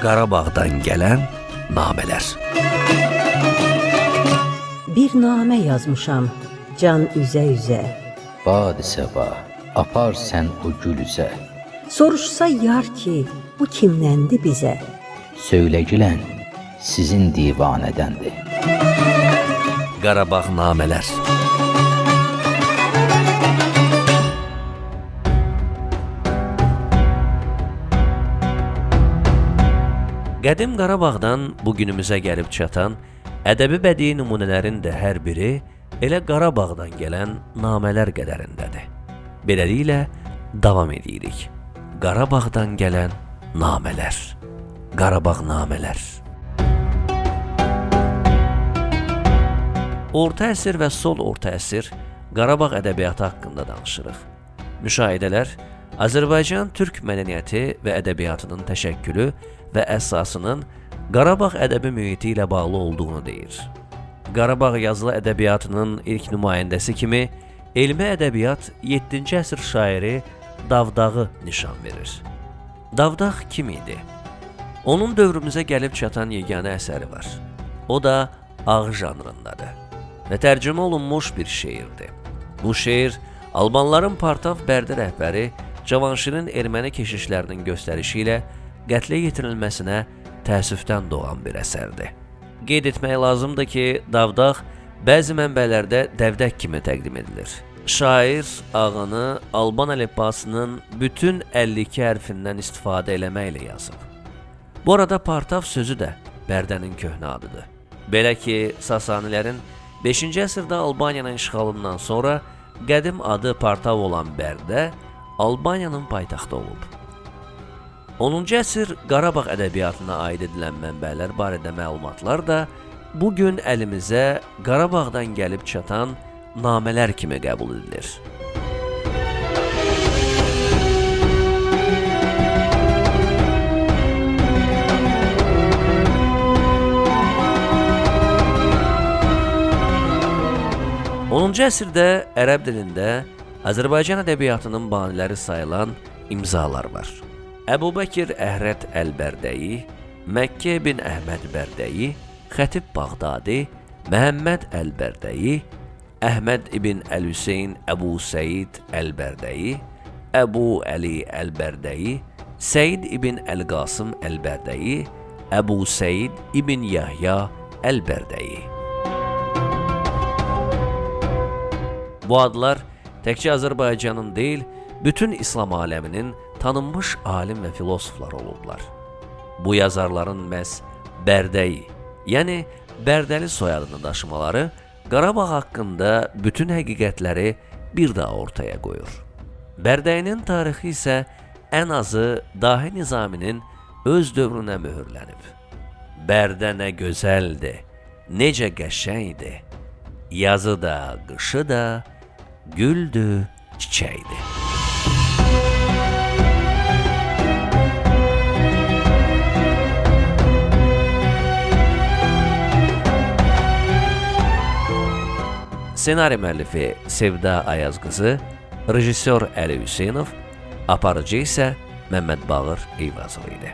Qarabağdan gələn namələr. Bir namə yazmışam can üzə-üzə. Bad səba, apar sən o gül üzə. Soruşsa yar ki, bu kimdəndir bizə? Söylə gülən, sizin divanədəndir. Qarabağ namələr. Qədim Qarabağdan bu günümüzə gəlib çatan ədəbi bədii nümunələrin də hər biri elə Qarabağdan gələn namələr qədərindədir. Beləliklə davam edirik. Qarabağdan gələn namələr. Qarabağ namələr. Orta əsr və sol orta əsr Qarabağ ədəbiyyatı haqqında danışırıq. Müşahidələr Azərbaycan türk mədəniyyəti və ədəbiyyatının təşəkkülü və əsasının Qarabağ ədəbi mühiti ilə bağlı olduğunu deyir. Qarabağ yazılı ədəbiyyatının ilk nümayəndəsi kimi elmi ədəbiyyat 7-ci əsr şairi Davdağı nişan verir. Davdağ kim idi? Onun dövrümüzə gəlib çatan yeganə əsəri var. O da ağı janrındadır və tərcümə olunmuş bir şeirdir. Bu şeir Albanların Partav Bərdə rəhbəri Cavanşirin erməni keşişlərinin göstərişi ilə qətlə yetirilməsinə təəssüfdən doğan bir əsərdir. Qeyd etmək lazımdır ki, Davdağ bəzi mənbələrdə Dəvdək kimi təqdim edilir. Şair ağını Alban əlifbasının bütün 52 hərfindən istifadə eləməklə yazıb. Bu arada Partav sözü də Bərdənin köhnə adıdır. Belə ki, Sasanilərin 5-ci əsrdə Albaniyanın işğalından sonra qədim adı Partav olan Bərdə Albaniyanın paytaxtı olub. 10-cu əsr Qarabağ ədəbiyyatına aid edilən mənbələr barədə məlumatlar da bu gün əlimizə Qarabağdan gəlib çatan namələr kimi qəbul edilir. 10-cu əsrdə ərəb dilində Azərbaycan ədəbiyyatının baniləri sayılan imzalar var. Əbu Bəkir Əhrət Əl-Bərdəyi, Məkkə ibn Əhməd Bərdəyi, Xətib Bağdadi, Məhəmməd Əl-Bərdəyi, Əhməd ibn Əl-Hüseyn Əbu Səid Əl-Bərdəyi, Əbu Əli Əl-Bərdəyi, Səid ibn Əl-Qasım Əl-Bərdəyi, Əbu Səid ibn Yahya Əl-Bərdəyi. Bu adlar təkcə Azərbaycanın deyil, bütün İslam aləminin tanınmış alim və filosofları olublar. Bu yazarların məhz Bərdəyi, yəni Bərdəli soyadını daşımaları Qarabağ haqqında bütün həqiqətləri bir daha ortaya qoyur. Bərdəyinin tarixi isə ən azı Dahi Nizaminin öz dövrünə möhürlənib. Bərdə nə gözəldir, necə qəşəngdir. Yazı da, qışı da güldü, çiçəkdir. Ssenari müəllifi Sevda Ayazqızı, rejissor Əli Hüseynov, aparıcı isə Məmməd Bağır Eyvazov idi.